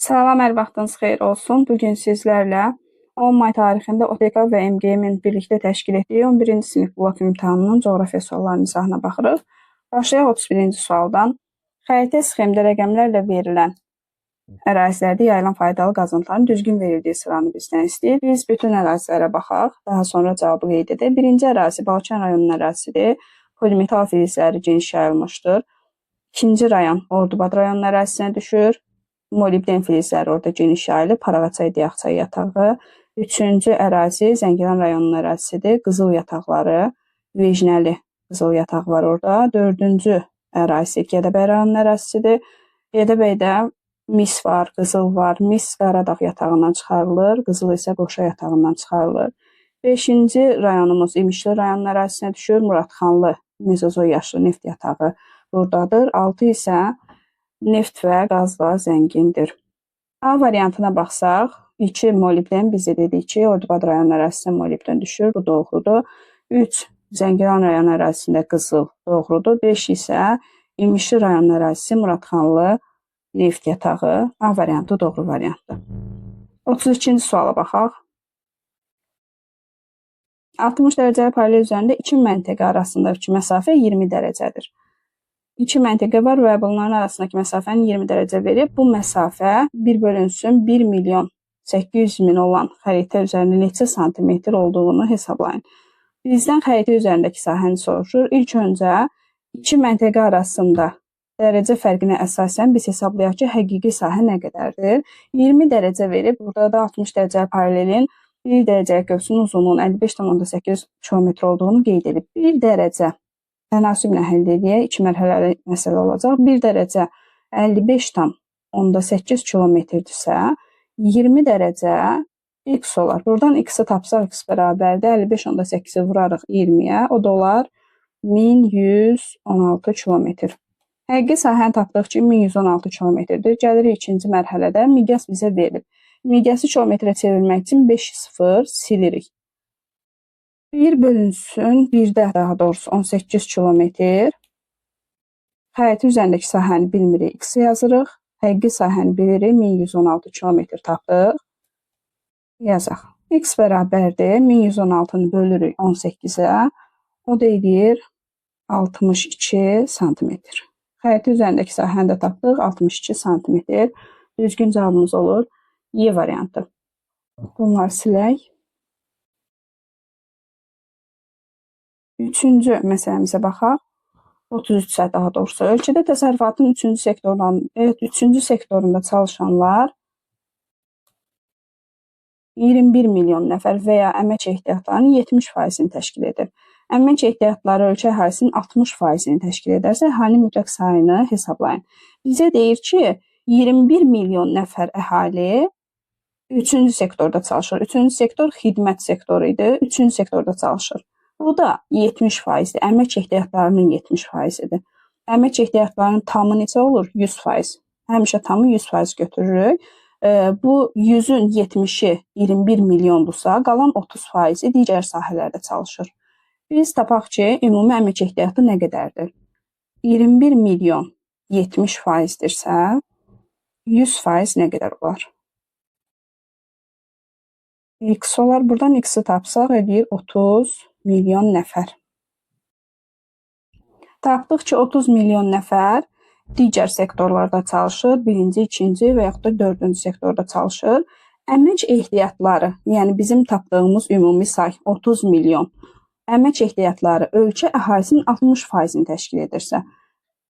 Salam, hər vaxtınız xeyir olsun. Bu gün sizlərlə 10 may tarixində OTK və MGM-in birlikdə təşkil etdiyi 11-ci sinif blok imtahanının coğrafiya suallarının izahına baxırıq. Başlayaq 31-ci sualdan. Xəritə sxemdə rəqəmlərlə verilən ərazilərdə yayılan faydalı qazıntıların düzgün verildiyi sıranı bizdən istəyir. Biz bütün ərazilərə baxaq, daha sonra cavabı qeyd edək. Birinci ərazi Balkan rayonunun ərazisidir. Polimetal filizləri geniş yayılmışdır. İkinci rayon Ordubad rayonunun ərazisinə düşür. Molibden filizləri orada geniş yayılıb, Paravaçay, Diyaqçay yatağı. Üçüncü ərazi Zəngilan rayonunun ərazisidir. Qızıl yataqları, Vejnəli qızıl yatağı var orada. Dördüncü ərazisi Gədəbəy rayonunun ərazisidir. Gədəbəydə mis var, qızıl var. Mis Qaradağ yatağından çıxarılır, qızıl isə Qoşa yatağından çıxarılır. Beşinci rayonumuz İmişli rayonunun ərazisinə düşür. Muradxanlı mezozoy yaşlı neft yatağı buradadır. Altı isə neft və qazla zəngindir. A variantına baxsaq, 2 molibden bizə dedik ki, Ordubad rayon ərazisinə molibden düşür, bu doğrudur. 3 Zəngilan rayon ərazisində qızıl doğrudur. 5 isə İmişli rayon ərazisi Muradxanlı neft yatağı. A variantı doğru variantdır. 32-ci suala baxaq. 60 dərəcəli paralel üzərində iki məntəqə arasındakı məsafə 20 dərəcədir. İki məntəqə var və bunların arasındakı məsafəni 20 dərəcə verib. Bu məsafə 1 bölünsün 1 milyon 800 min olan xəritə üzərində neçə santimetr olduğunu hesablayın. Bizdən xəritə üzərindəki sahəni soruşur. İlk öncə iki məntəqə arasında dərəcə fərqinə əsasən biz hesablayaq ki, həqiqi sahə nə qədərdir? 20 dərəcə verib, burada da 60 dərəcəli paralelin 1 dərəcəlik qövsünün uzunluğunun 55,8 km olduğunu qeyd edib. 1 dərəcə tənasüblə həll edək, iki mərhələli məsələ olacaq. 1 dərəcə 55,8 kilometrdirsə, 20 dərəcə x olar. Buradan x-i tapsaq, x bərabərdir 55,8-i vurarıq 20-yə, o da olar 1116 kilometr. Həqiqi sahəni tapdıq ki, 1116 kilometrdir. Gəlirik ikinci mərhələdə, miqyas bizə verilib. Miqyası kilometrə çevirmək üçün 5-0 silirik. 1 bölünsün, 1-də daha doğrusu 18 kilometr. Xəritə üzərindəki sahəni bilmirik, x-i yazırıq. Həqiqi sahəni bilirik, 1116 kilometr tapdıq. Yazaq. X bərabərdir, 1116-nı bölürük 18-ə. O da eləyir 62 santimetr. Xəritə üzərindəki sahəni də tapdıq, 62 santimetr. Düzgün cavabımız olur Y variantı. Bunları silək. Üçüncü məsələmizə baxaq. 33-ə daha doğrusu. Ölkədə təsərrüfatın üçüncü sektorunda çalışanlar 21 milyon nəfər və ya əmək ehtiyatlarının 70%-ni təşkil edir. Əmək ehtiyatları ölkə əhalisinin 60%-ni təşkil edərsə, əhalinin mütləq sayını hesablayın. Bizə deyir ki, 21 milyon nəfər əhali üçüncü sektorda çalışır. Üçüncü sektor xidmət sektoru idi. Üçüncü sektorda çalışır. Bu da 70%-dir. Əmək ehtiyatlarının 70%-dir. Əmək ehtiyatlarının tamı neçə olur? 100%. Həmişə tamı 100% götürürük. Bu 100-ün 70-i 21 milyondursa, qalan 30%-i digər sahələrdə çalışır. Biz tapaq ki, ümumi əmək ehtiyatı nə qədərdir? 21 milyon 70%-dirsə, 100% nə qədər olar? X olar. Buradan X-i tapsaq eləyir 30 milyon nəfər. Tapdıq ki, 30 milyon nəfər digər sektorlarda çalışır. Birinci, ikinci və yaxud da dördüncü sektorda çalışır. Əmək ehtiyatları, yəni bizim tapdığımız ümumi say 30 milyon. Əmək ehtiyatları ölkə əhalisinin 60%-ni təşkil edirsə,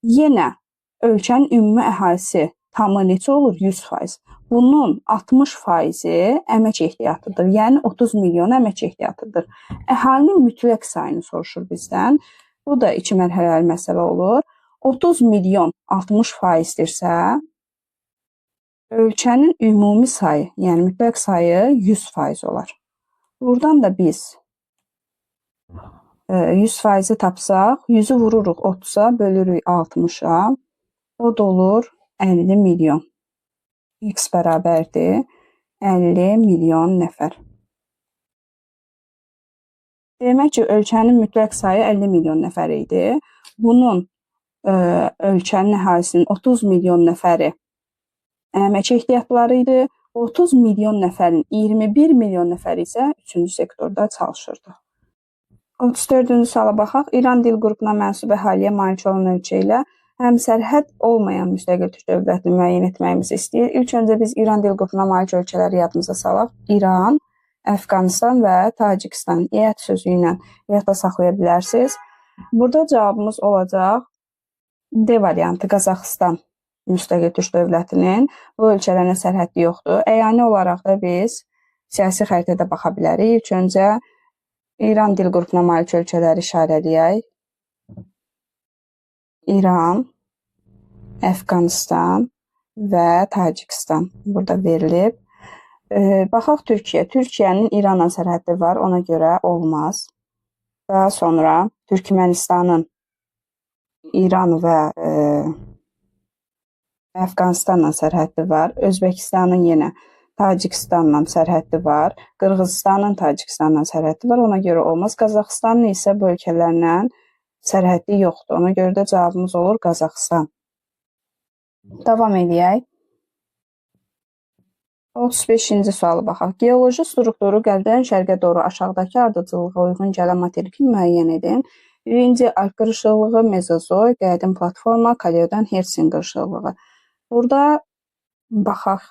yenə ölkənin ümumi əhalisi tamı neçə olur? 100%. Bunun 60%-i əmək ehtiyatıdır. Yəni 30 milyon əmək ehtiyatıdır. Əhalinin mütləq sayını soruşur bizdən. Bu da iki mərhələli məsələ olur. 30 milyon 60%-dirsə, ölkənin ümumi sayı, yəni mütləq sayı 100% olar. Buradan da biz 100%-i tapsaq, 100-ü vururuq 30-a, bölürük 60-a. O da olur 50 milyon. X bərabərdir 50 milyon nəfər. Demək ki, ölkənin mütləq sayı 50 milyon nəfər idi. Bunun ölkənin əhalisinin 30 milyon nəfəri əmək ehtiyatları idi. 30 milyon nəfərin 21 milyon nəfəri isə üçüncü sektorda çalışırdı. 34-cü suala baxaq. İran dil qrupuna mənsub əhaliyə malik olan ölkə ilə həmsərhəd olmayan müstəqil türk dövlətini müəyyən etməyimizi istəyir. İlk öncə biz İran dil qrupuna malik ölkələri yadımıza salaq. İran, Əfqanistan və Tacikistan. İət sözü ilə yadda saxlaya bilərsiniz. Burada cavabımız olacaq D variantı, Qazaxıstan müstəqil türk dövlətinin bu ölkələrlə sərhəddi yoxdur. Əyani olaraq da biz siyasi xəritədə baxa bilərik. İlk öncə İran dil qrupuna malik ölkələri işarələyək. İran, Əfqanistan və Tacikistan burada verilib. Baxaq Türkiyə. Türkiyənin İranla sərhəddi var, ona görə olmaz. Daha sonra Türkmənistanın İran və Əfqanistanla sərhəddi var. Özbəkistanın yenə Tacikistanla sərhəddi var. Qırğızıstanın Tacikistanla sərhəddi var. Ona görə olmaz. Qazaxıstanın isə bu ölkələrlə sərhəddi yoxdur. Ona görə də cavabımız olur Qazaxıstan. Davam eləyək. 35-ci suala baxaq. Geoloji strukturu qərbdən şərqə doğru aşağıdakı ardıcıllığa uyğun gələn materiki müəyyən edin. Birinci Alp qırışıqlığı, Mezozoy, qədim platforma, Kaleodan Hertsin qırışıqlığı. Burada baxaq.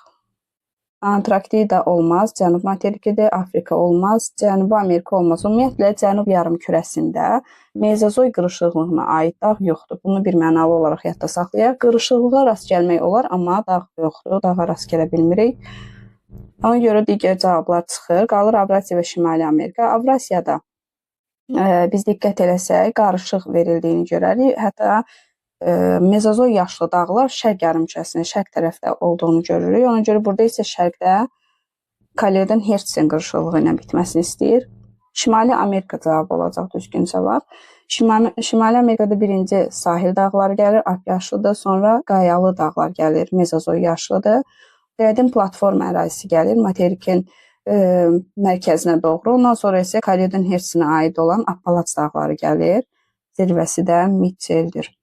Antarktida olmaz, Cənub materikidir, Afrika olmaz, Cənubi Amerika olmaz. Ümumiyyətlə, Cənub yarımkürəsində Mezozoy qırışıqlığına aid dağ yoxdur. Bunu bir mənalı olaraq yadda saxlayaq. Qırışıqlığa rast gəlmək olar, amma dağ yoxdur, dağa rast gələ bilmirik. Ona görə digər cavablar çıxır. Qalır Avrasiya və Şimali Amerika. Avrasiyada biz diqqət eləsək, qarışıq verildiyini görərik. Hətta Mezozoy yaşlı dağlar şərq yarımkürəsinin şərq tərəfdə olduğunu görürük. Ona görə burada isə şərqdə Kaleodan Hertsin qırışıqlığı ilə bitməsini istəyir. Şimali Amerika cavabı olacaq düzgün cavab. Şimali Amerikada birinci sahil dağları gəlir, Alp yaşlıdır, sonra qayalı dağlar gəlir, Mezozoy yaşlıdır. Qədim platforma ərazisi gəlir, materikin mərkəzinə doğru. Ondan sonra isə Kaleodan Hertsinə aid olan Appalaç dağları gəlir. Zirvəsi də Mitchelldir.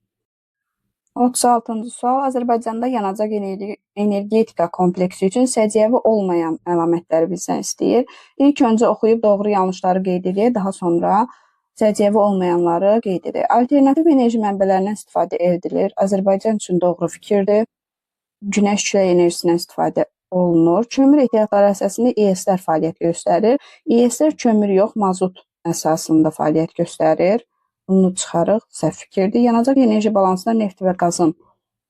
36-cı sual. Azərbaycanda yanacaq energetika kompleksi üçün səciyyəvi olmayan əlamətləri bizdən istəyir. İlk öncə oxuyub doğru yanlışları qeyd edək, daha sonra səciyyəvi olmayanları qeyd edək. Alternativ enerji mənbələrindən istifadə edilir. Azərbaycan üçün doğru fikirdir. Günəş külək enerjisindən istifadə olunur. Kömür ehtiyatları əsasında İES-lər fəaliyyət göstərir. İES-lər kömür yox, mazut əsasında fəaliyyət göstərir. Bunu çıxarıq, səhv fikirdir. Yanacaq enerji balansında neft və qazın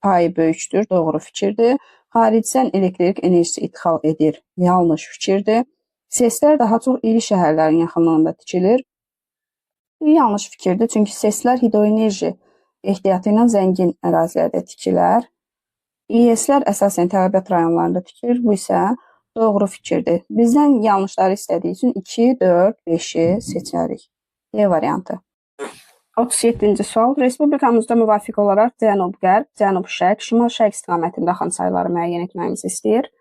payı böyükdür, doğru fikirdir. Xaricdən elektrik enerjisi idxal edir, yanlış fikirdir. SES-lər daha çox iri şəhərlərin yaxınlığında tikilir. Bu yanlış fikirdir, çünki SES-lər hidroenerji ehtiyatı ilə zəngin ərazilərdə tikilər. İES-lər əsasən tələbat rayonlarında tikilir, bu isə doğru fikirdir. Bizdən yanlışları istədiyi üçün 2, 4, 5-i seçərik. D variantı. 37-ci sual. Respublikamızda müvafiq olaraq cənub-qərb, cənub-şərq, şimal-şərq istiqamətində axan çayları müəyyən etməyimizi istəyir.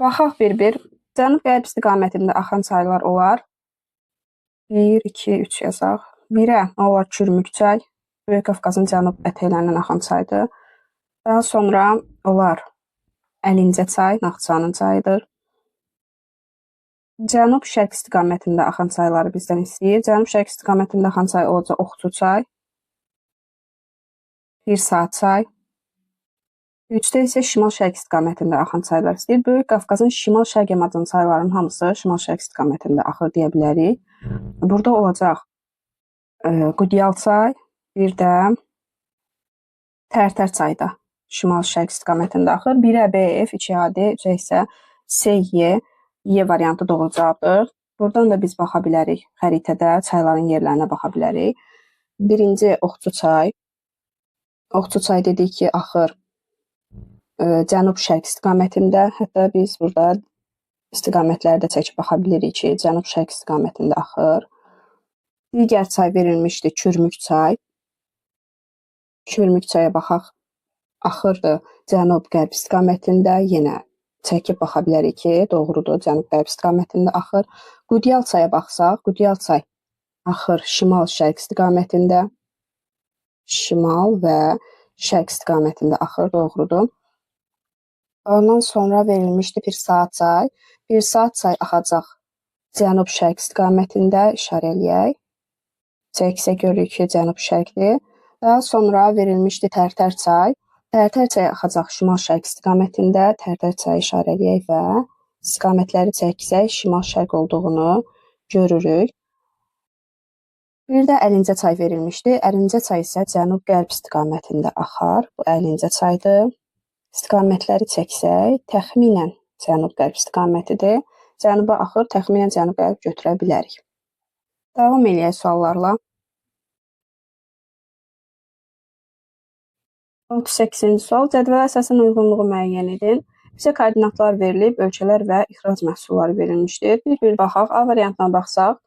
Baxaq bir-bir. Cənub-qərb istiqamətində axan çaylar olar. 1, 2, 3 yazaq. 1-ə olar Kürmük çay. Böyük Qafqazın cənub ətəklərindən axan çaydır. Daha sonra olar Əlincə çay, Naxçıvanın çayıdır. Cənub-şərq istiqamətində axan çayları bizdən istəyir. Cənub-şərq istiqamətində axan çay olacaq Oxçu çay, Pirsaat çay. 3-də isə şimal-şərq istiqamətində axan çaylar istəyir. Böyük Qafqazın şimal-şərq yamacının çaylarının hamısı şimal-şərq istiqamətində axır deyə bilərik. Burada olacaq Qudyal çay, bir də Tərtər çayı da şimal-şərq istiqamətində axır. 1-ə B, F, 2-ə A, D, 3-ə isə C, Y. Y variantı doğru cavabdır. Buradan da biz baxa bilərik. Xəritədə çayların yerlərinə baxa bilərik. Birinci Oxçu çay. Oxçu çay dedik ki, axır cənub-şərq istiqamətində. Hətta biz burada istiqamətləri də çəkib baxa bilirik ki, cənub-şərq istiqamətində axır. Digər çay verilmişdi, Kürmük çay. Kürmük çaya baxaq. Axırdır cənub-qərb istiqamətində. Yenə çəkib baxa bilərik ki, doğrudur, cənub-qərb istiqamətində axır. Qudyal çaya baxsaq, Qudyal çay axır şimal-şərq istiqamətində. Şimal və şərq istiqamətində axır, doğrudur. Ondan sonra verilmişdi 1 saat çay. 1 saat çay axacaq cənub-şərq istiqamətində, işarə eləyək. Çəksək görürük ki, cənub-şərqdir. Daha sonra verilmişdi Tərtər çay. Tərtər çayı axacaq şimal-şərq istiqamətində. Tərtər çayı işarə eləyək və istiqamətləri çəksək şimal-şərq olduğunu görürük. Bir də Əlincə çay verilmişdi. Əlincə çay isə cənub-qərb istiqamətində axar. Bu Əlincə çaydır. İstiqamətləri çəksək təxminən cənub-qərb istiqamətidir. Cənuba axır, təxminən cənub-qərb götürə bilərik. Davam eləyək suallarla. 38-ci sual. Cədvələ əsasən uyğunluğu müəyyən edin. Bizə koordinatlar verilib, ölkələr və ixrac məhsulları verilmişdir. Bir-bir baxaq. A variantına baxsaq,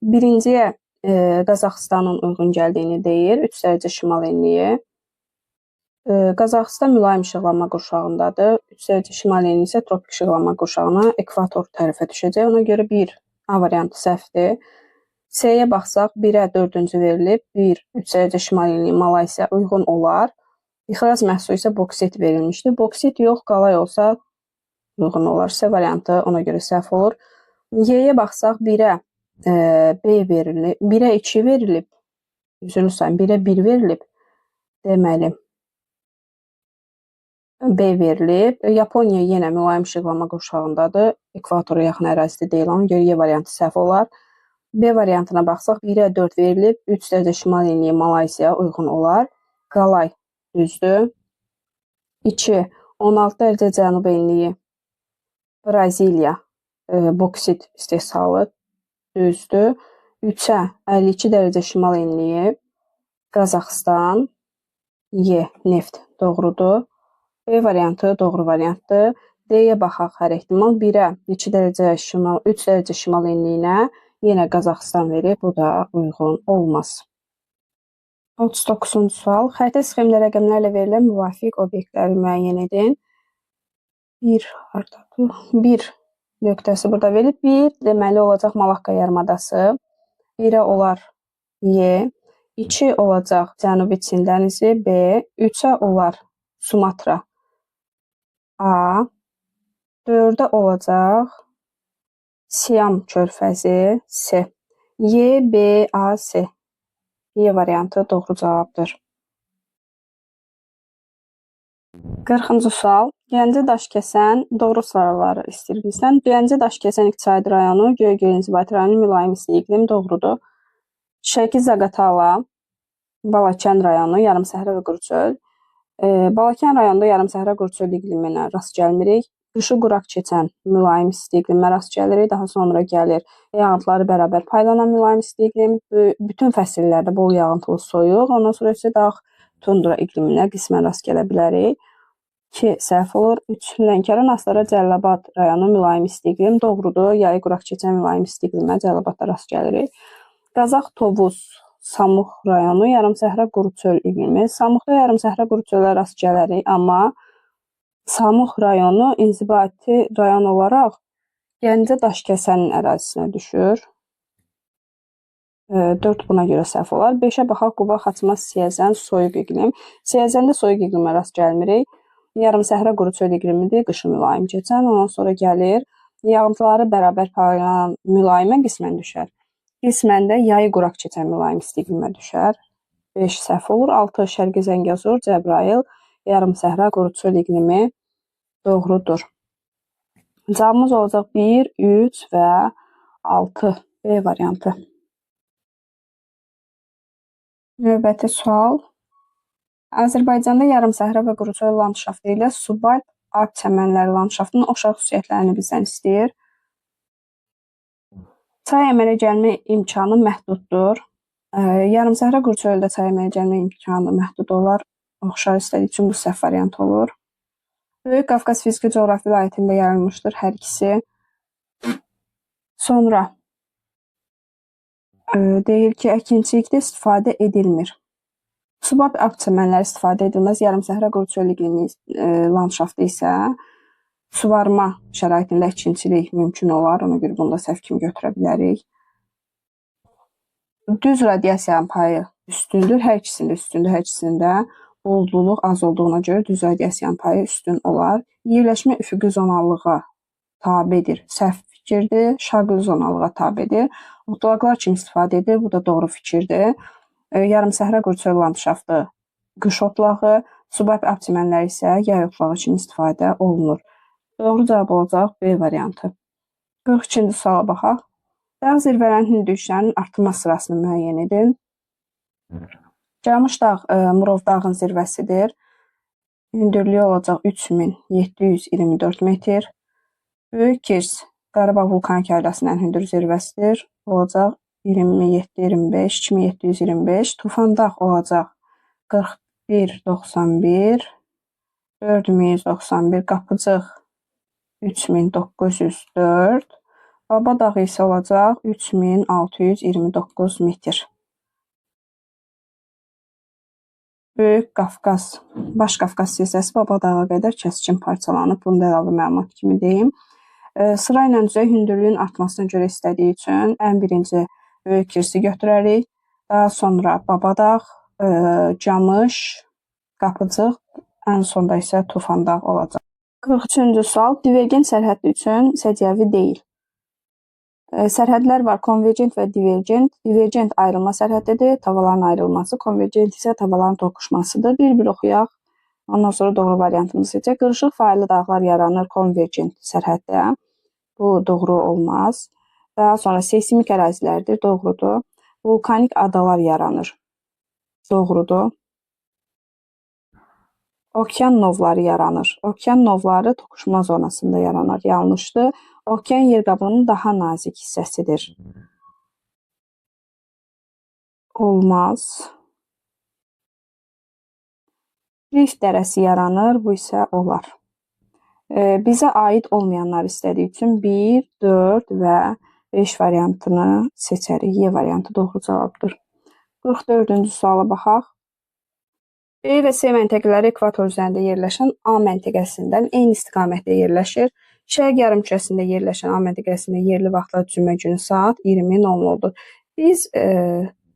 birinciyə Qazaxıstanın uyğun gəldiyini deyir. 3 dərəcə şimal enliyi. Qazaxıstan mülayim işıqlanma qurşağındadır. 3 dərəcə şimal enliyi isə tropik işıqlanma qurşağına, ekvator tərəfə düşəcək. Ona görə 1 A variantı səhvdir. C-yə baxsaq, 1-ə 4-cü verilib. 1, 3 dərəcə şimal enliyi Malaysiya uyğun olar. İxrac məhsulu isə boksit verilmişdir. Boksit yox, qalay olsa uyğun olar. C variantı ona görə səhv olur. Y-yə baxsaq, 1-ə B verilib, 1-ə 2 verilib, üzrlü sayım, 1-ə 1 verilib, deməli, B verilib. Yaponiya yenə mülayim işıqlanma qurşağındadır. Ekvatora yaxın ərazidə deyil, ona görə Y variantı səhv olar. B variantına baxsaq, 1-ə 4 verilib, 3 dərəcə şimal enliyi Malaysiya uyğun olar. Qalay düzdür. 2, 16 dərəcə cənub enliyi Braziliya boksit istehsalı düzdür. 3-ə 52 dərəcə şimal enliyi Qazaxıstan, Y neft doğrudur. B variantı doğru variantdır. D-yə baxaq hər ehtimal. 1-ə 2 dərəcə şimal, 3 dərəcə şimal enliyinə yenə Qazaxıstan verib. Bu da uyğun olmaz. 39-cu sual. Xəritə sxemində rəqəmlərlə verilən müvafiq obyektləri müəyyən edin. 1 hardadır? 1 nöqtəsi burada verilib. 1 deməli olacaq Malakka yarımadası. 1-ə olar Y. 2 olacaq Cənubi Çin dənizi B. 3-ə olar Sumatra A. 4-ə olacaq Siam körfəzi C. Y, B, A, C. Y variantı doğru cavabdır. 40-cı sual. Gəncə Daşkəsən doğru sıraları istəyir bizdən. Gəncə Daşkəsən iqtisadi rayonu, Göygöl inzibati rayonu, mülayim isti iqlim doğrudur. Şəki Zaqatala, Balakən rayonu, yarımsəhra və quru çöl. Balakən rayonunda yarımsəhra quru çöl iqliminə rast gəlmirik. Qışı quraq keçən mülayim isti iqlimə rast gəlirik. Daha sonra gəlir yağıntıları bərabər paylanan mülayim isti iqlim. Bütün fəsillərdə bol yağıntılı soyuq. Ondan sonra isə dağ tundra iqliminə qismən rast gələ bilərik. 2 səhv olur. 3 Lənkəran, Astara, Cəlilabad rayonu mülayim isti iqlim doğrudur. Yayı quraq keçən mülayim isti iqlimə Cəlilabadda rast gəlirik. Qazax, Tovuz, Samux rayonu yarımsəhra quru çöl iqlimi. Samuxda yarımsəhra quru çölə rast gələrik, amma Samux rayonu inzibati rayon olaraq Gəncə Daşkəsənin ərazisinə düşür. 4 buna görə səhv olar. 5-ə baxaq, Quba, Xaçmaz, Siyəzən, soyuq iqlim. Siyəzəndə soyuq iqlimə rast gəlmirik. Yarımsəhra quru çöl iqlimidir, qışı mülayim keçən. Ondan sonra gəlir yağıntıları bərabər paylanan mülayimə qismən düşər. Qismən də yayı quraq keçən mülayim isti iqlimə düşər. 5 səhv olur. 6 Şərqi Zəngəzur, Cəbrayıl, yarımsəhra quru çöl iqlimi doğrudur. Cavabımız olacaq 1, 3 və 6 B variantı. Növbəti sual. Azərbaycanda yarımsəhra və quru çöl landşaftı ilə subalp alp çəmənləri landşaftının oxşar xüsusiyyətlərini bizdən istəyir. Çay əmələ gəlmə imkanı məhduddur. Yarımsəhra quru çöldə çay əmələ gəlmə imkanı məhdud olar. Oxşar istədiyi üçün bu səhv variantı olur. Böyük Qafqaz fiziki coğrafi vilayətində yayılmışdır hər ikisi. Sonra deyir ki, əkinçilikdə istifadə edilmir. Subalp alp çəmənləri istifadə edilməz. Yarımsəhra quru çöl iqlimi landşaftı isə suvarma şəraitində əkinçilik mümkün olar. Ona görə bunu da səhv kimi götürə bilərik. Düz radiasiyanın payı üstündür. Hər ikisində üstündür, hər ikisində buludluluq az olduğuna görə düz radiasiyanın payı üstün olar. Yerləşmə üfüqi zonallığa tabedir. Səhv fikirdir. Şaqli zonallığa tabedir. Otlaqlar kimi istifadə edilir. Bu da doğru fikirdir. Yarımsəhra qurçöl landşaftı qış otlağı, subalp alp çimənləri isə yay otlağı kimi istifadə olunur. Doğru cavab olacaq B variantı. 42-ci suala baxaq. Dağ zirvələrinin hündürlüklərinin artma sırasını müəyyən edin. Camış dağ Murov dağın zirvəsidir. Hündürlüyü olacaq 3724 metr. Böyük Kirs Qarabağ vulkanik yaylasının ən hündür zirvəsidir. Olacaq 27-25, 2725. Tufan dağ olacaq 41-91, 4191. Qapıcıq 3904. Baba dağı isə olacaq 3629 metr. Böyük Qafqaz, Baş Qafqaz silsiləsi Baba dağı qədər kəskin parçalanıb. Bunu da əlavə məlumat kimi deyim. Sıra ilə düzək hündürlüyün artmasına görə istədiyi üçün ən birinci Böyük Kirsi götürərik. Daha sonra Babadağ, Camış, Qapıcıq, ən sonda isə Tufan dağ olacaq. 43-cü sual divergent sərhəd üçün səciyyəvi deyil. Sərhədlər var, konvergent və divergent. Divergent ayrılma sərhəddidir, tavalların ayrılması. Konvergent isə tavalların toqquşmasıdır. Bir-bir oxuyaq. Ondan sonra doğru variantımızı seçək. Qırışıq faylı dağlar yaranır konvergent sərhəddə. Bu doğru olmaz. Daha sonra seysmik ərazilərdir, doğrudur. Vulkanik adalar yaranır. Doğrudur. Okean novları yaranır. Okean novları toqquşma zonasında yaranır. Yanlışdır. Okean yer qabığının daha nazik hissəsidir. Olmaz. Rift dərəsi yaranır. Bu isə olar. Bizə aid olmayanlar istədiyi üçün 1, 4 və 5 variantını seçərik. Y variantı doğru cavabdır. 44-cü suala baxaq. B və C məntəqələri ekvator üzərində yerləşən A məntəqəsindən eyni istiqamətdə yerləşir. Şərq yarımkürəsində yerləşən A məntəqəsində yerli vaxtla cümə günü saat 20:00-dur. Biz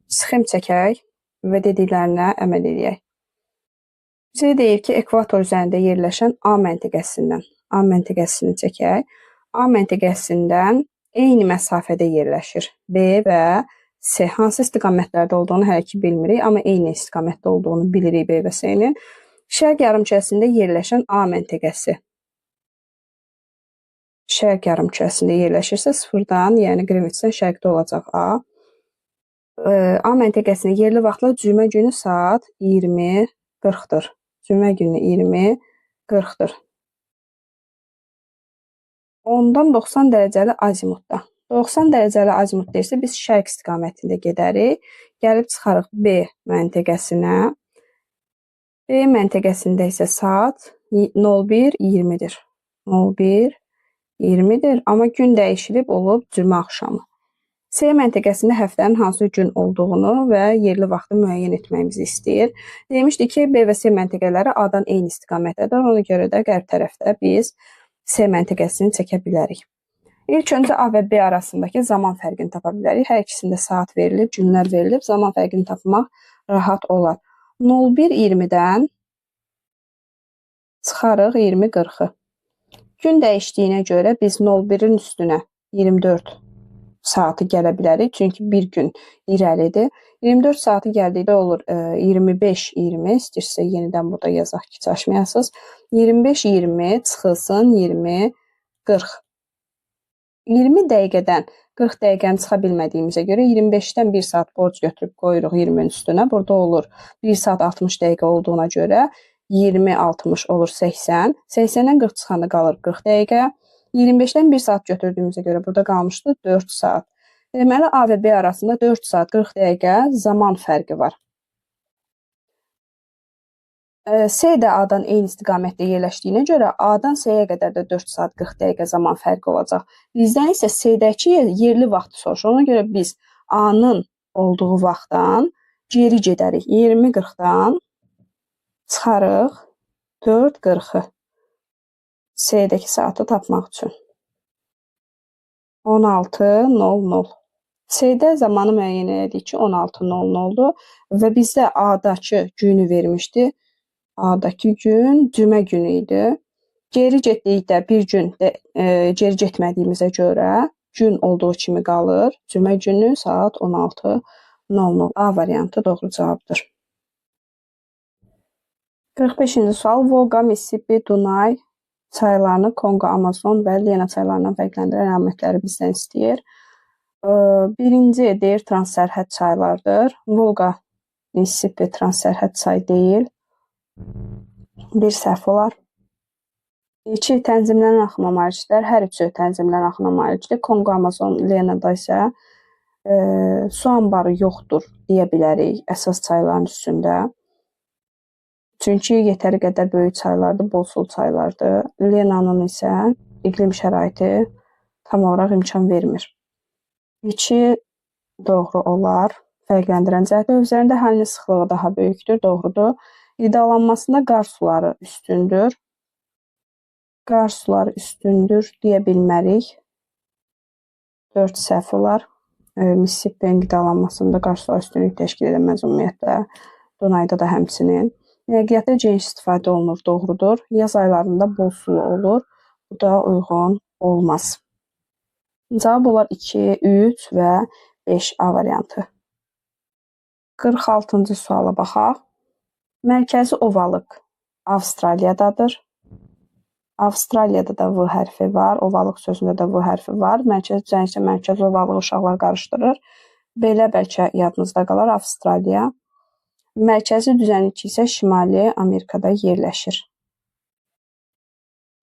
sxem çəkək və dediklərinə əməl eləyək. Bizə deyir ki, ekvator üzərində yerləşən A məntəqəsindən, A məntəqəsini çəkək. A məntəqəsindən eyni məsafədə yerləşir B və C. Hansı istiqamətlərdə olduğunu hələ ki bilmirik, amma eyni istiqamətdə olduğunu bilirik B və C-nin. Şərq yarımkürəsində yerləşən A məntəqəsi. Şərq yarımkürəsində yerləşirsə sıfırdan, yəni Greenwichdən şərqdə olacaq A. A məntəqəsində yerli vaxtla cümə günü saat 20:40-dır. Cümə günü 20:40-dır. Ondan 90 dərəcəli azimutda. 90 dərəcəli azimut deyirsə, biz şərq istiqamətində gedərik. Gəlib çıxarıq B məntəqəsinə. B məntəqəsində isə saat 01:20-dir. 01:20-dir. Amma gün dəyişilib olub cümə axşamı. C məntəqəsində həftənin hansı gün olduğunu və yerli vaxtı müəyyən etməyimizi istəyir. Demişdik ki, B və C məntəqələri A-dan eyni istiqamətdədir. Ona görə də qərb tərəfdə biz C məntəqəsini çəkə bilərik. İlk öncə A və B arasındakı zaman fərqini tapa bilərik. Hər ikisində saat verilib, günlər verilib. Zaman fərqini tapmaq rahat olar. 01:20-dən çıxarıq 20:40-ı. Gün dəyişdiyinə görə biz 01-in üstünə 24 saatı gələ bilərik. Çünki bir gün irəlidir. 24 saatı gəldikdə olur 25:20. İstəyirsə yenidən burada yazaq ki, çaşmayasınız. 25:20 çıxılsın 20:40. 20 dəqiqədən 40 dəqiqəni çıxa bilmədiyimizə görə 25-dən 1 saat borc götürüb qoyuruq 20-nin üstünə. Burada olur 1 saat 60 dəqiqə olduğuna görə 20-60 olur 80. 80-dən 40 çıxanda qalır 40 dəqiqə. 25-dən 1 saat götürdüyümüzə görə burada qalmışdı 4 saat. Deməli, A və B arasında 4 saat 40 dəqiqə zaman fərqi var. C də A-dan eyni istiqamətdə yerləşdiyinə görə A-dan C-yə qədər də 4 saat 40 dəqiqə zaman fərqi olacaq. Bizdən isə C-dəki yerli vaxtı soruşur. Ona görə biz A-nın olduğu vaxtdan geri gedərik. 20:40-dan çıxarıq 4:40-ı C-dəki saatı tapmaq üçün. 16:00. C-də zamanı müəyyən elədik ki, 16:00-dur və bizdə A-dakı günü vermişdi. A-dakı gün cümə günü idi. Geri getdikdə bir gün geri getmədiyimizə görə gün olduğu kimi qalır. Cümə günü saat 16:00. A variantı doğru cavabdır. 45-ci sual. Volqa, Mississippi, Dunay çaylarını Konqo, Amazon və Lena çaylarından fərqləndirən əlamətləri bizdən istəyir. Birinci deyir transsərhəd çaylardır. Volqa, Mississippi transsərhəd çay deyil. Bir səhv olar. 2 tənzimlənən axına malikdir. Hər üçü tənzimlənən axına malikdir. Konqo, Amazon, Lenada isə su anbarı yoxdur deyə bilərik əsas çayların üstündə. Çünki yetəri qədər böyük çaylardır, bol sulu çaylardır. Lenanın isə iqlim şəraiti tam olaraq imkan vermir. 2 doğru olar. Fərqləndirən cəhət hövzələrində əhalinin sıxlığı daha böyükdür, doğrudur. Qidalanmasında qar suları üstündür. Qar suları üstündür deyə bilmərik. 4 səhv olar. Mississippi-nin qidalanmasında qar suları üstünlük təşkil edilməz ümumiyyətlə. Dunayda da həmçinin. Nəqliyyatda geniş istifadə olunur, doğrudur. Yaz aylarında bol sulu olur. Bu da uyğun olmaz. Cavab olar 2, 3 və 5 A variantı. 46-cı suala baxaq. Mərkəzi ovalıq Avstraliyadadır. Avstraliyada da V hərfi var. Ovalıq sözündə də V hərfi var. Mərkəzi düzənlikdə mərkəzi ovalığı uşaqlar qarışdırır. Belə bəlkə yadınızda qalar Avstraliya. Mərkəzi düzənlik isə Şimali Amerikada yerləşir.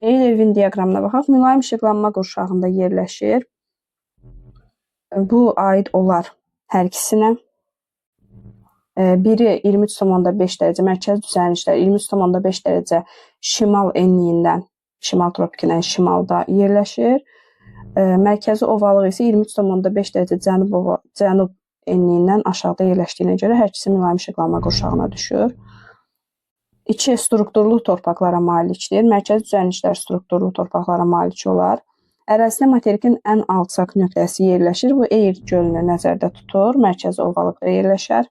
Eyler-Venn diaqramına baxaq. Mülayim işıqlanma qurşağında yerləşir. Bu aid olar hər ikisinə. Biri 23,5 dərəcə mərkəzi düzənliklər 23,5 dərəcə şimal enliyindən, şimal tropikindən şimalda yerləşir. Mərkəzi ovalıq isə 23,5 dərəcə cənub enliyindən aşağıda yerləşdiyinə görə hər ikisi mülayim işıqlanma qurşağına düşür. 2 strukturlu torpaqlara malikdir. Mərkəzi düzənliklər strukturlu torpaqlara malik olar. Ərazidə materikin ən alçaq nöqtəsi yerləşir. Bu Eyr gölünü nəzərdə tutur. Mərkəzi ovalıqda yerləşər.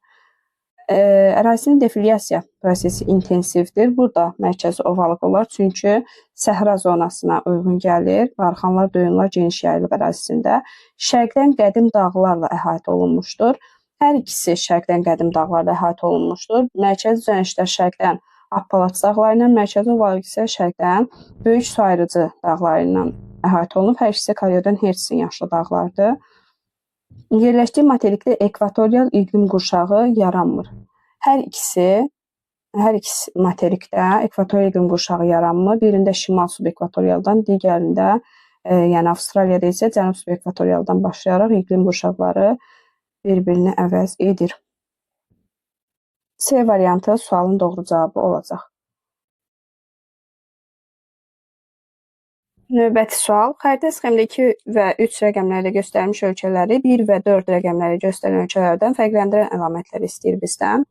Ərazinin defliyasiya prosesi intensivdir. Burada mərkəzi ovalıq olar, çünki səhra zonasına uyğun gəlir. Barxanlar, döyünlər geniş yayılıb ərazisində. Şərqdən qədim dağlarla əhatə olunmuşdur. Hər ikisi şərqdən qədim dağlarla əhatə olunmuşdur. Mərkəzi düzənliklər şərqdən Appalaç dağları ilə, mərkəzi ovalıq isə şərqdən Böyük su ayırıcı dağları ilə əhatə olunub. Hər ikisi Kalyodan Hertsin yaşlı dağlardır. Yerləşdiyi materikdə ekvatorial iqlim qurşağı yaranmır. Hər ikisi materikdə ekvatorial iqlim qurşağı yaranmır. Birində şimal subekvatorialdan, digərində, yəni Avstraliyada isə cənub subekvatorialdan başlayaraq iqlim qurşaqları bir-birini əvəz edir. C variantı sualın doğru cavabı olacaq. Növbəti sual. Xəritə sxemdə 2 və 3 rəqəmlərlə göstərilmiş ölkələri 1 və 4 rəqəmlərlə göstərilən ölkələrdən fərqləndirən əlamətləri istəyir bizdən.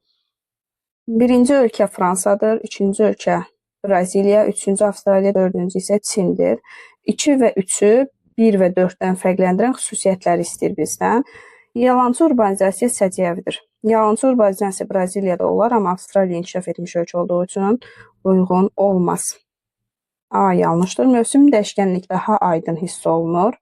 Birinci ölkə Fransadır, üçüncü ölkə Braziliya, üçüncü Avstraliya, dördüncü isə Çindir. 2 və 3-ü 1 və 4-dən fərqləndirən xüsusiyyətləri istəyir bizdən. Yalançı urbanizasiya səciyyəvidir. Yalançı urbanizasiya Braziliyada olar, amma Avstraliya inkişaf etmiş ölkə olduğu üçün uyğun olmaz. A yanlışdır. Mövsüm dəyişkənlik daha aydın hiss olunur.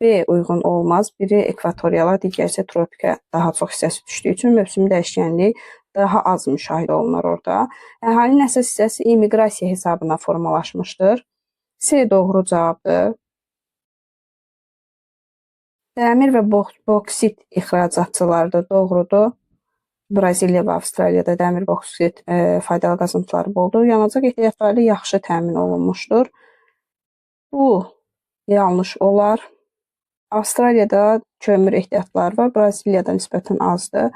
B uyğun olmaz. Biri ekvatoriala, digəri isə tropikə daha çox hissəsi düşdüyü üçün mövsüm dəyişkənlik daha az müşahidə olunur orada. Əhalinin əsas hissəsi immiqrasiya hesabına formalaşmışdır. C doğru cavabdır. Dəmir və boksit ixracatçılardır. Doğrudur. Braziliya və Avstraliyada dəmir boksit faydalı qazıntıları boldur. Yanacaq ehtiyatları yaxşı təmin olunmuşdur. Bu yanlış olar. Avstraliyada kömür ehtiyatları var. Braziliyada nisbətən azdır.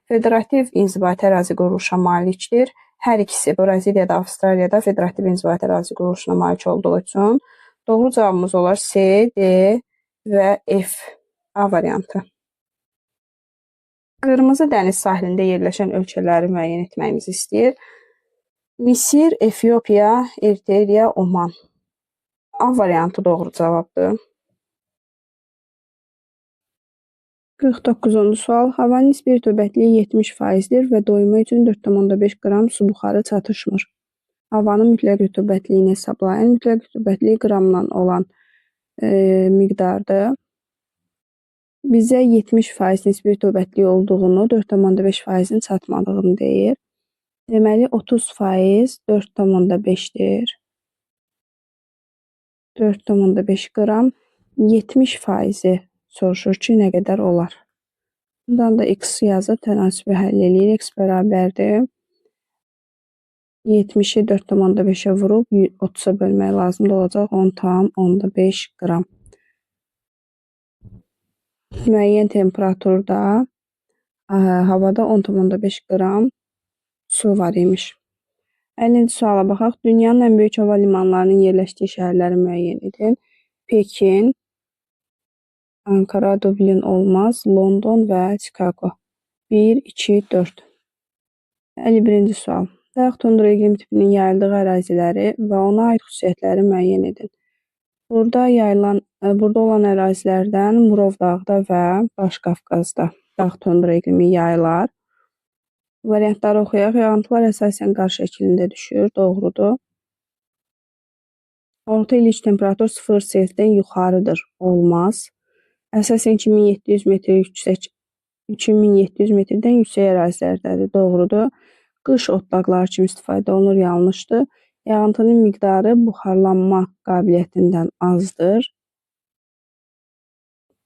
Federativ inzibati ərazi quruluşa malikdir. Hər ikisi Braziliyada, Avstraliyada federativ inzibati ərazi quruluşuna malik olduğu üçün doğru cavabımız olar C, D və F. A variantı. Qırmızı dəniz sahilində yerləşən ölkələri müəyyən etməyimizi istəyir. Misir, Efiopiya, Eritriya, Oman. A variantı doğru cavabdır. 49-cu sual. Havanın nisbi rütubətliyi 70%-dir və doyuma üçün 4,5 qram su buxarı çatışmır. Havanın mütləq rütubətliyini hesablayın. Mütləq rütubətliyi qramla olan miqdardır. Bizə 70% nisbi rütubətli olduğunu, 4,5%-in çatmadığını deyir. Deməli, 30% 4,5-dir. 4,5 qram. 70%-i soruşur ki, nə qədər olar? Bundan da x yazıb tənasibi həll eləyirik. X bərabərdir. 70-i 4,5-ə vurub 30-a bölmək lazımdır. Olacaq 10,5 qram. Müəyyən temperaturda havada 10,5 qram su var imiş. 50-ci suala baxaq. Dünyanın ən böyük hava limanlarının yerləşdiyi şəhərləri müəyyən edin. Pekin, Ankara, Dublin olmaz, London və Chicago. 1, 2, 4. 51-ci sual. Dağ tundra iqlim tipinin yayıldığı əraziləri və ona aid xüsusiyyətləri müəyyən edin. Burada olan ərazilərdən Murov dağda və Baş Qafqazda dağ tundra iqlimi yayılar. Variantları oxuyaq. Yağıntılar əsasən qar şəklində düşür. Doğrudur. Orta illik temperatur 0 C-dən yuxarıdır. Olmaz. Əsasən 2700 metr yüksək, 2700 metrdən yüksək ərazilərdədir. Doğrudur. Qış otlaqları kimi istifadə olunur. Yanlışdır. Yağıntının miqdarı buxarlanma qabiliyyətindən azdır.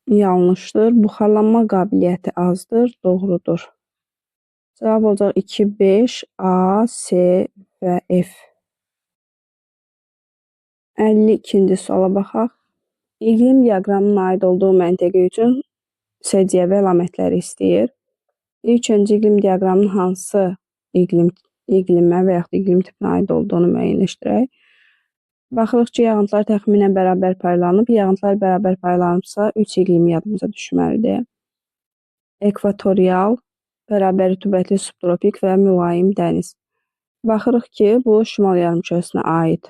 Yanlışdır. Buxarlanma qabiliyyəti azdır. Doğrudur. Cavab olacaq 2, 5, A, C və F. 52-ci suala baxaq. İqlim diaqramının aid olduğu məntəqə üçün səciyyəvi əlamətləri istəyir. İlk öncə iqlim diaqramının hansı iqlimə və yaxud da iqlim tipinə aid olduğunu müəyyənləşdirək. Baxırıq ki, yağıntılar təxminən bərabər paylanıb. Yağıntılar bərabər paylanıbsa, 3 iqlim yadımıza düşməlidir. Ekvatorial, bərabər rütubətli subtropik və mülayim dəniz. Baxırıq ki, bu şimal yarımkürəsinə aid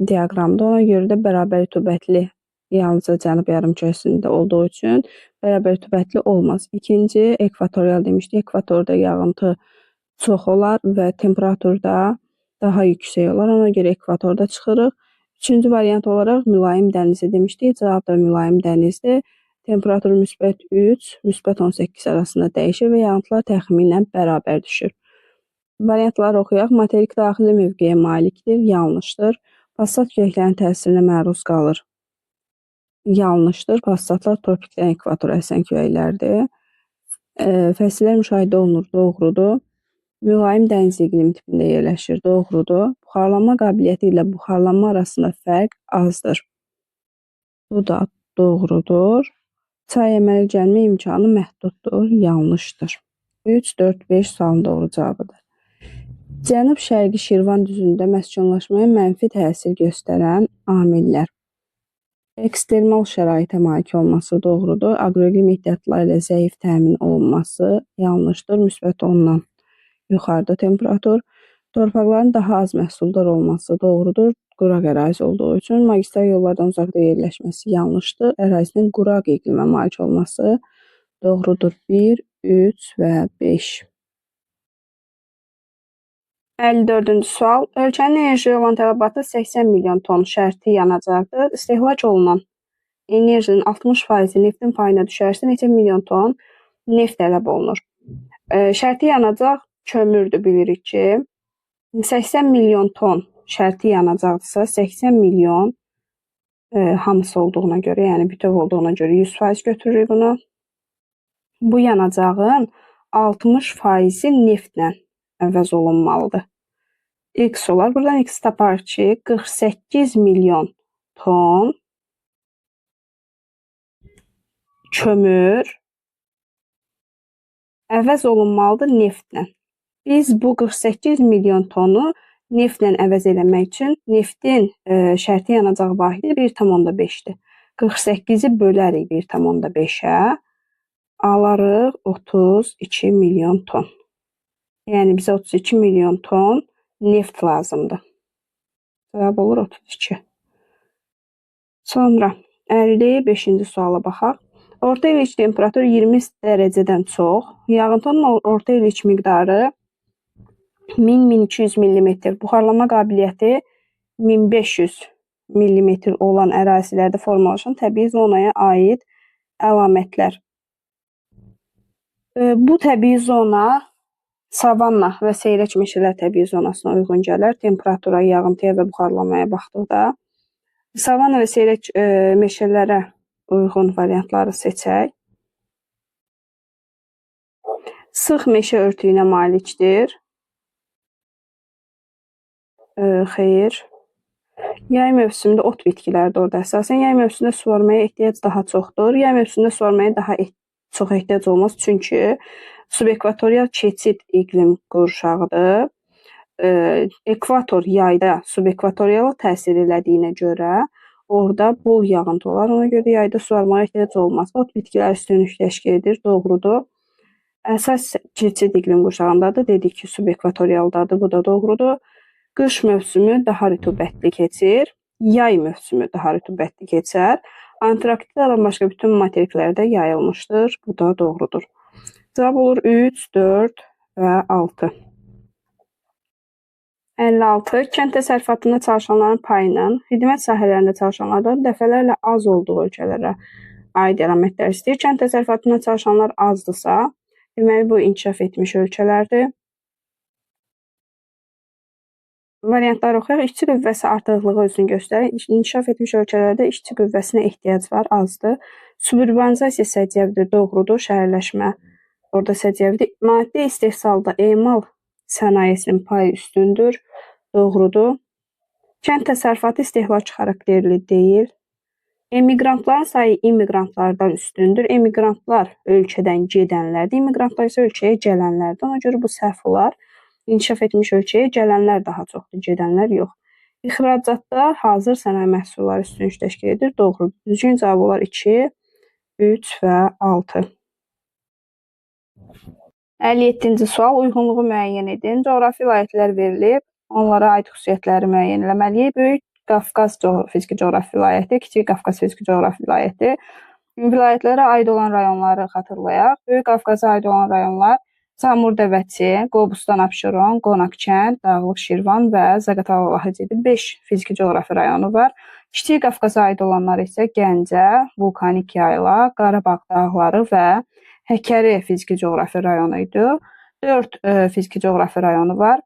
diaqramdır. Ona görə də bərabər rütubətli yalnızca cənub yarımkürəsində olduğu üçün bərabər rütubətli olmaz. İkinci, ekvatorial demişdik. Ekvatorda yağıntı çox olar və temperatur da daha yüksək olar. Ona görə ekvatorda çıxırıq. Üçüncü variant olaraq mülayim dənizi demişdik. Cavab da mülayim dənizdir. Temperatur müsbət 3, müsbət 18 arasında dəyişir və yağıntılar təxminən bərabər düşür. Variantları oxuyaq. Materik daxili mövqeyə malikdir. Yanlışdır. Passat küləklərin təsirinə məruz qalır. Yanlışdır. Passatlar tropikdən ekvatora əsən küləklərdir. Fəsillər müşahidə olunur. Doğrudur. Mülayim dəniz iqlim tipində yerləşir. Doğrudur. Buxarlanma qabiliyyəti ilə buxarlanma arasında fərq azdır. Bu da doğrudur. Çay əmələ gəlmə imkanı məhduddur. Yanlışdır. 3, 4, 5 sualın doğru cavabıdır. Cənub-Şərqi Şirvan düzündə məskunlaşmaya mənfi təsir göstərən amillər. Ekstremal şəraitə malik olması doğrudur. Aqroiqlim ehtiyatları ilə zəif təmin olunması yanlışdır. Müsbət 10-dan yuxarıda temperatur. Torpaqların daha az məhsuldar olması doğrudur. Quraq ərazi olduğu üçün magistral yollardan uzaqda yerləşməsi yanlışdır. Ərazinin quraq iqlimə malik olması doğrudur. 1, 3 və 5. 54-cü sual. Ölkənin enerjiyə olan tələbatı 80 milyon ton şərti yanacaqdır. İstehlak olunan enerjinin 60%-i neftin payına düşərsə neçə milyon ton neft tələb olunur? Şərti yanacaq kömürdür, bilirik ki. 80 milyon ton şərti yanacaqdırsa, 80 milyon hamısı olduğuna görə, yəni bütöv olduğuna görə 100% götürürük bunu. Bu yanacağın 60%-i neftlə əvəz olunmalıdır. X olar. Buradan X tapar ki, 48 milyon ton kömür əvəz olunmalıdır neftlə. Biz bu 48 milyon tonu neftlə əvəz eləmək üçün neftin şərti yanacaq vahidi 1,5-dir. 48-i bölərik 1,5-ə, alarıq 32 milyon ton. Yəni bizə 32 milyon ton neft lazımdır. Cavab olur 32. Sonra 55-ci suala baxaq. Orta illik temperatur 20 dərəcədən çox. Yağıntının orta illik miqdarı 1000-1200 mm buxarlanma qabiliyyəti 1500 mm olan ərazilərdə formalaşan təbii zonaya aid əlamətlər. Bu təbii zona savanna və seyrək meşələr təbii zonasına uyğun gələr. Temperatura, yağıntıya və buxarlanmaya baxdıqda savanna və seyrək meşələrə uyğun variantları seçək. Sıx meşə örtüyünə malikdir. Xeyr. Yay mövsümündə ot bitkiləri orada əsasən. Yay mövsümündə suvarmaya ehtiyac daha çoxdur. Yay mövsümündə suvarmaya daha çox ehtiyac olmaz. Çünki subekvatorial keçid iqlim qurşağıdır. Ekvator yayda subekvatoriala təsir elədiyinə görə orada bol yağıntı olar. Ona görə də yayda suvarmaya ehtiyac olmaz. Ot bitkiləri üstünlük təşkil edir. Doğrudur. Əsas keçid iqlim qurşağındadır. Dedik ki, subekvatorialdadır. Bu da doğrudur. Qış mövsümü daha rütubətli keçir. Yay mövsümü daha rütubətli keçər. Antarktidadan başqa bütün materiklərdə yayılmışdır. Bu da doğrudur. Cavab olur 3, 4 və 6. 56. Kənd təsərrüfatında çalışanların payının xidmət sahələrində çalışanlardan dəfələrlə az olduğu ölkələrə aid əlamətlər istəyir. Kənd təsərrüfatında çalışanlar azdırsa, deməli bu inkişaf etmiş ölkələrdir. Variantları oxuyaq. İşçi qüvvəsi artıqlığı özünü göstərir. İnkişaf etmiş ölkələrdə işçi qüvvəsinə ehtiyac var, azdır. Suburbanizasiya səciyyəvidir, doğrudur. Şəhərləşmə orada səciyyəvidir. Maddi istehsalda emal sənayesinin payı üstündür, doğrudur. Kənd təsərrüfatı istehlakçı xarakterli deyil. Emiqrantların sayı immiqrantlardan üstündür. Emiqrantlar ölkədən gedənlərdir, immiqrantlar isə ölkəyə gələnlərdir. Ona görə bu səhv olar. İnkişaf etmiş ölkəyə gələnlər daha çoxdur, gedənlər yox. İxracatda hazır sənaye məhsulları üstünlük təşkil edir. Doğrudur. Düzgün cavab olar 2, 3 və 6. 57-ci sual. Uyğunluğu müəyyən edin. Coğrafi vilayətlər verilib. Onlara aid xüsusiyyətləri müəyyən eləməliyik. Böyük Qafqaz fiziki coğrafi vilayəti, Kiçik Qafqaz fiziki coğrafi vilayəti. Vilayətlərə aid olan rayonları xatırlayaq. Böyük Qafqaza aid olan rayonlar Samur-Dəvəçi, Qobustan, Abşeron, Qonaqkənd, Dağlıq Şirvan və Zaqatala Lahıcıdır. 5 fiziki coğrafi rayonu var. Kiçik Qafqaza aid olanlar isə Gəncə, Vulkanik Yayla, Qarabağ dağları və Həkəri fiziki coğrafi rayonu idi. 4 fiziki coğrafi rayonu var.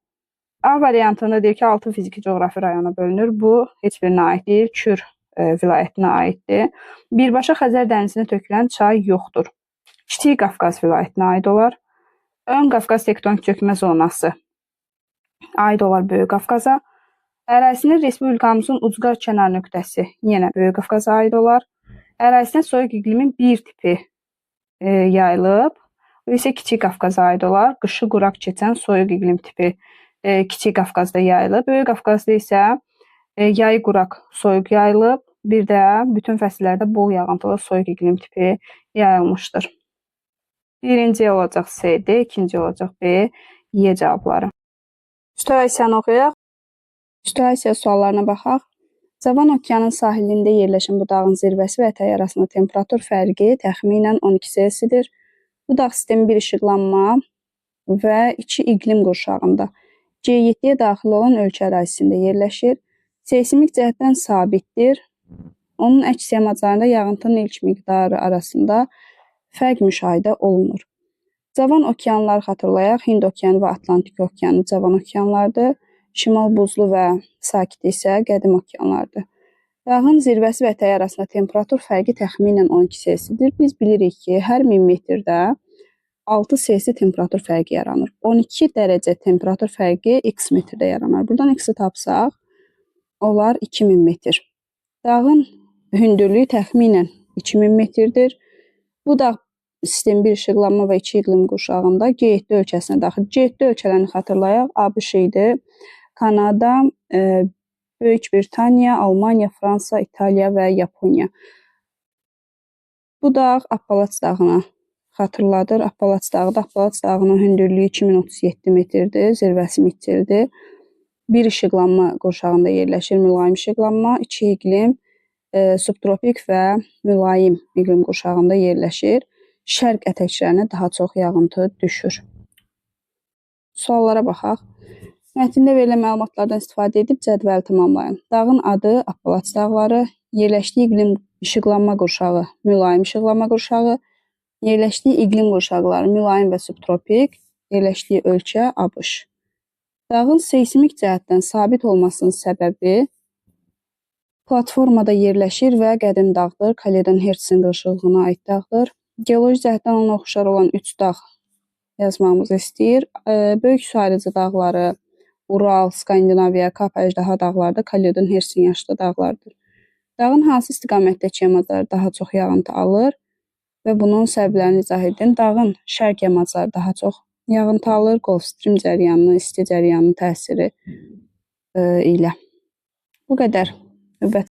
A variantında deyir ki, 6 fiziki coğrafi rayona bölünür. Bu heç birinə aid deyil. Kür vilayətinə aiddir. Birbaşa Xəzər dənizinə tökülən çay yoxdur. Kiçik Qafqaz vilayətinə aid olar. Ön Qafqaz tektonik çökmə zonası aid olar Böyük Qafqaza. Ərazisində Respublikamızın ucqar kənar nöqtəsi yenə Böyük Qafqaza aid olar. Ərazisinə soyuq iqlimin bir tipi yayılıb. O isə Kiçik Qafqaza aid olar. Qışı quraq keçən soyuq iqlim tipi Kiçik Qafqazda yayılıb. Böyük Qafqazda isə yayı quraq, soyuq yayılıb. Bir də bütün fəsillərdə bol yağıntılı soyuq iqlim tipi yayılmışdır. Birinci olacaq C, D, ikinci olacaq B, Y cavabları. Situasiyanı oxuyaq. Situasiya suallarına baxaq. Cavan okeanın sahilində yerləşən bu dağın zirvəsi və ətəyi arasında temperatur fərqi təxminən 12 Selsidir. Bu dağ sistemi bir işıqlanma və iki iqlim qurşağında G7-yə daxil olan ölkə ərazisində yerləşir. Seysmik cəhətdən sabitdir. Onun əks yamaclarında yağıntının ilk miqdarı arasında fərq müşahidə olunur. Cavan okeanları xatırlayaq. Hind okeanı və Atlantik okeanı cavan okeanlardır. Şimal buzlu və sakit isə qədim okeanlardır. Dağın zirvəsi və ətəyi arasında temperatur fərqi təxminən 12 Selsidir. Biz bilirik ki, hər 1000 metrdə 6 Selsi temperatur fərqi yaranır. 12 dərəcə temperatur fərqi x metrdə yaranır. Buradan x-i tapsaq, olar 2000 metr. Dağın hündürlüyü təxminən 2000 metrdir. Bu dağ sistemi bir işıqlanma və iki iqlim qurşağında G7 ölkəsinə daxil. G7 ölkələrini xatırlayaq. ABŞ idi, Kanada, Böyük Britaniya, Almaniya, Fransa, İtaliya və Yaponiya. Bu dağ Appalaç dağına xatırladır. Appalaç dağıdır. Appalaç dağının hündürlüyü 2037 metrdir, zirvəsi Mitchelldir. Bir işıqlanma qurşağında yerləşir, mülayim işıqlanma, iki iqlim, subtropik və mülayim iqlim qurşağında yerləşir. Şərq ətəklərinə daha çox yağıntı düşür. Suallara baxaq. Mətndə verilən məlumatlardan istifadə edib cədvəli tamamlayın. Dağın adı Appalaç dağları, yerləşdiyi iqlim işıqlanma qurşağı mülayim işıqlanma qurşağı, yerləşdiyi iqlim qurşaqları mülayim və subtropik, yerləşdiyi ölkə ABŞ. Dağın seysmik cəhətdən sabit olmasının səbəbi platformada yerləşir və qədim dağdır, Kaledon Hertzin qırışıqlığına aid dağdır. Geoloji cəhətdən ona oxşar olan 3 dağ yazmamızı istəyir. Böyük su ayırıcı dağları, Ural, Skandinaviya, Kap Əjdaha dağları da Kaledon Hertzin yaşlı dağlardır. Dağın hansı istiqamətdəki yamacları daha çox yağıntı alır və bunun səbəblərini izah edin. Dağın şərq yamacları daha çox yağıntı alır, Gulf Stream cəryanının, isti cəryanının təsiri ilə. Bu qədər. Növbəti